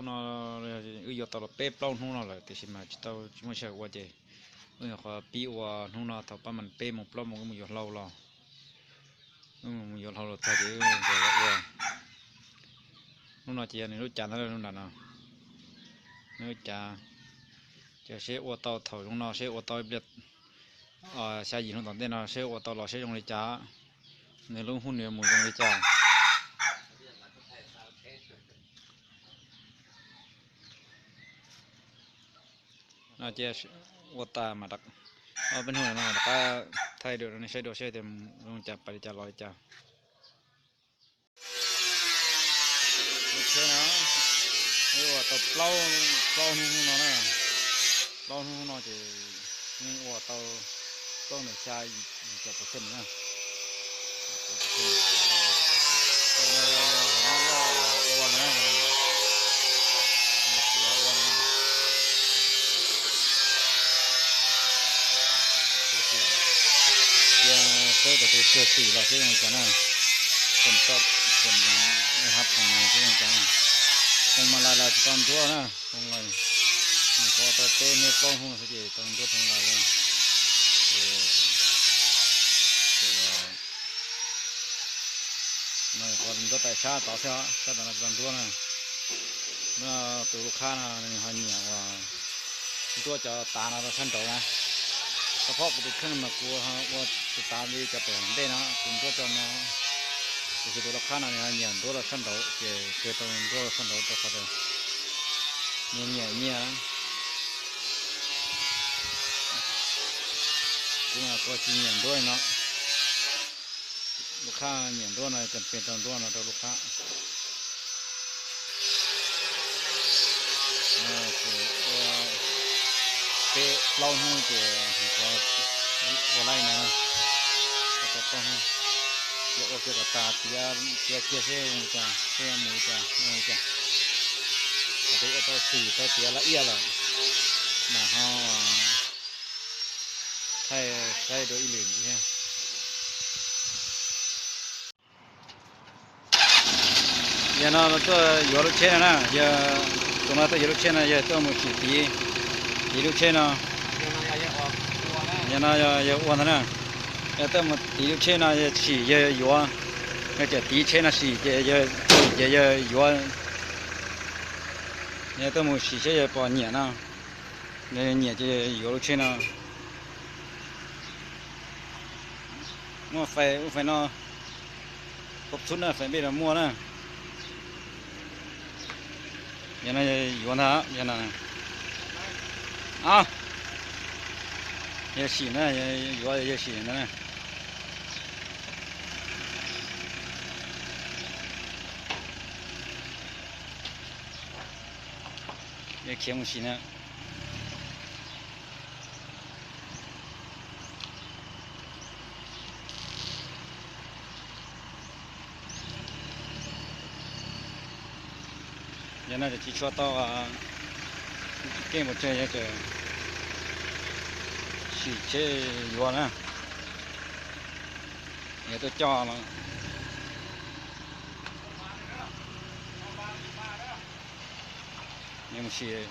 No wb yuav tau los peb plaub hnub no lawm tiam sis mas tsis tau, tsis muaj sij hawm ua ces wb nyuam qhuav pib ua hnub no thaum pab mas peb mus plaub mus wb mus yuav hlau los, wb mus yuav hlau los tag ces wb los ua. Hnub no ces yog nws lub cav ntawd lub nram no, nws lub cav. Ces seb ua tau thaum zoo no seb ua tau ib pliag xya yim hnub tom ntej no seb ua tau los seb zoo li cas, nws lub hub nws mus zoo li cas. No ces ua tas mas ob peb hnub no rov qab thaij dua rau nej saib dua seb tias zoo li cas, pais li cas los li cas. Lub tsheb no wb ua tau plaub, plaub hnub no na, plaub hnub no ces yeej ua tau plaub ntawm xya yim caum percent na. Ua na, ua na. Cia saib kom tus cuag xim los seb zoo li cas na. Khoom toj, khoom hab khoom no seb zoo li cas na. Khoom mas lais los tsis tau nruab na, khoom lais, nws qhuav tau peb hnub plaub hnub xwb ces tau nruab khoom lais li. Ces, ces no qhuav nruab taim sab tod xwb, sab tom no tsis tau nruab na. No tus lub khab no nws ho nyiam uas nruab cov tav no rau sab nraud na. Tau phob kuv tus kheej mas kuv ua tus tav li cov pem ntej no, kuv nruab cov no, tiam sis tus lub khab no nws ho nyiam nruab rau sab nraud ces khev tau nruab rau sab nraud rau qhov tias nws nyiam nyiam. Kuv mas kuv tsis nyiam nruab li no. Lub khab nyiam nruab no, cas pes rau nruab no rau lub khab. Ces ua peb plaub hnub ces ua laij no, ua tau plaub hnub, ces ua kiag kom tas tiav, tiav kiag seb zoo li cas, seb mus li cas, zoo li cas. Ces ua tau xim tau tiav laj iaj lawm, mam ho thaij saib dua ib lwm ntxiv thiab. Yog no tuaj yuav lub tsheb no na, yog tus no tuaj yuav lub tsheb no yog tuaj mus sim tiv, tiv lub tsheb no. Yog no yog ua ntag na. Yog tuaj mus tiv lub tsheb no yog sim yog yuav, yog tias tiv tsheb no sim ces yog, ces yog yuav. Yog tuaj mus sim seb yog pom nyiam no, nyiam ces yuav lub tsheb no. Muaj fais, muaj fais no, koob txhub na, fais npej los muaj na. Yog no yuav ntag, yog no. Au, yog sim na, yuav yog sim ntag na. Yog khiav mus sim na. Yog no ces tsis tshua tau keej pes tsawg, yog tias sim tsheb yuav na, yog tuaj coj los mus sim.